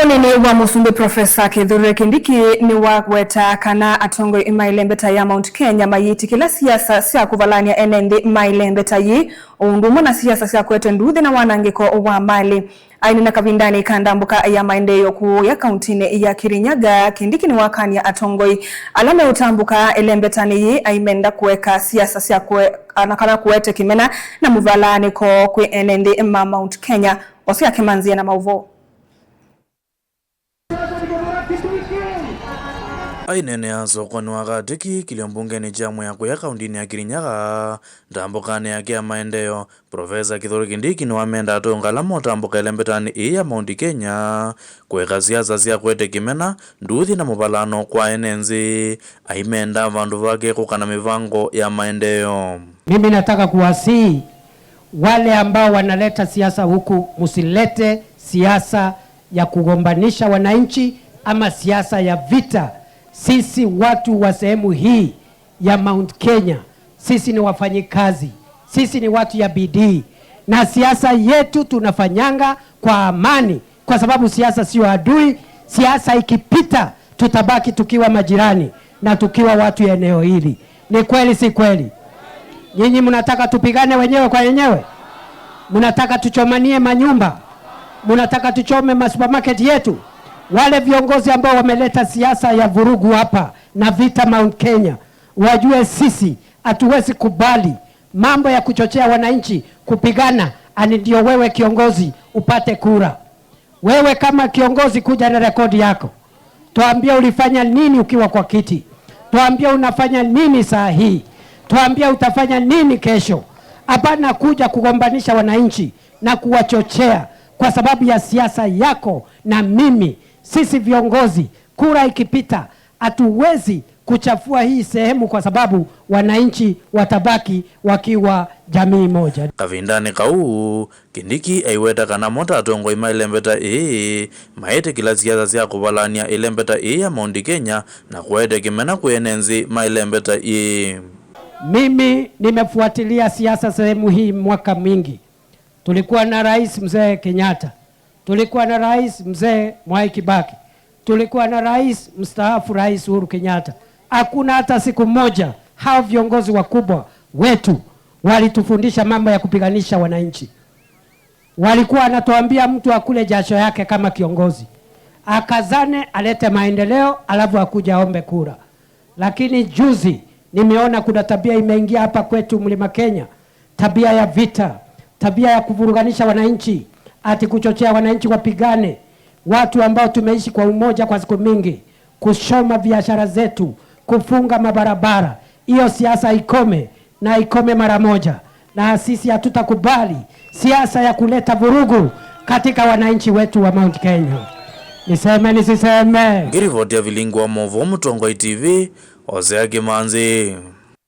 Munini wa musumbi Profesa Kithure Kindiki ni wagweta kana atongoi mailembeta ya Mount Kenya mayitikila siasa sya kuvalania ene nthi mailembeta yi undu umwe na siasa sya kuete nduthi na wanangiko wa mali. Aini na kavindani kandambuka ya maendeleo kuya kauntini ya Kirinyaga, Kindiki ni wakania atongoi ala meutambuka elembetani yi aimenda kuweka siasa sya kue, anakala kuete kimena na muvalaniko kwi ene nthi ma Mount Kenya osia kimanzia na mauvo. Ainene sokoni wa Katiki kilio mbungeni cha Mwea kuya kauntini ya Kirinyaga ndambukani yake ya maendeleo. Profesa Kithure Kindiki ni wamenda atonga motambuka elembetani ii ya Mount Kenya kueka siasa sya kuete kimena nduthi na muvalano kwa enenzi aimenda vandu vake kukana mivango ya maendeleo. Mimi nataka kuwasihi wale ambao wanaleta siasa huku, msilete siasa ya kugombanisha wananchi ama siasa ya vita. Sisi watu wa sehemu hii ya Mount Kenya, sisi ni wafanyikazi, sisi ni watu ya bidii, na siasa yetu tunafanyanga kwa amani, kwa sababu siasa sio adui. Siasa ikipita, tutabaki tukiwa majirani na tukiwa watu ya eneo hili. Ni kweli, si kweli? Nyinyi mnataka tupigane wenyewe kwa wenyewe? Mnataka tuchomanie manyumba? Mnataka tuchome masupermarket yetu? Wale viongozi ambao wameleta siasa ya vurugu hapa na vita Mount Kenya wajue sisi hatuwezi kubali mambo ya kuchochea wananchi kupigana, ani ndio wewe kiongozi upate kura. Wewe kama kiongozi kuja na rekodi yako, tuambie ulifanya nini ukiwa kwa kiti, tuambie unafanya nini saa hii, tuambie utafanya nini kesho. Hapana kuja kugombanisha wananchi na kuwachochea kwa sababu ya siasa yako na mimi. Sisi viongozi, kura ikipita, hatuwezi kuchafua hii sehemu kwa sababu wananchi watabaki wakiwa jamii moja. Kavindani kau Kindiki aiweta kana mota atongoi mailembeta ii maete kila siasa sya kuvalania ilembeta ii ya Mount Kenya na kuete kimena kuenenzi mailembeta ii. Mimi nimefuatilia siasa sehemu hii mwaka mingi. Tulikuwa na rais mzee Kenyatta, tulikuwa na rais mzee Mwai Kibaki, tulikuwa na rais mstaafu Rais Uhuru Kenyatta. Hakuna hata siku moja hao viongozi wakubwa wetu walitufundisha mambo ya kupiganisha wananchi. Walikuwa wanatuambia mtu akule jasho yake kama kiongozi, akazane alete maendeleo, alafu akuja aombe kura. Lakini juzi nimeona kuna tabia imeingia hapa kwetu Mlima Kenya, tabia ya vita, tabia ya kuvuruganisha wananchi, ati kuchochea wananchi wapigane, watu ambao tumeishi kwa umoja kwa siku mingi, kushoma biashara zetu, kufunga mabarabara. Hiyo siasa ikome na ikome mara moja, na sisi hatutakubali siasa ya kuleta vurugu katika wananchi wetu wa Mount Kenya. Niseme nisiseme? Ngiripoti ya vilingwa movo Mutongoi TV Hosea Kimanzi.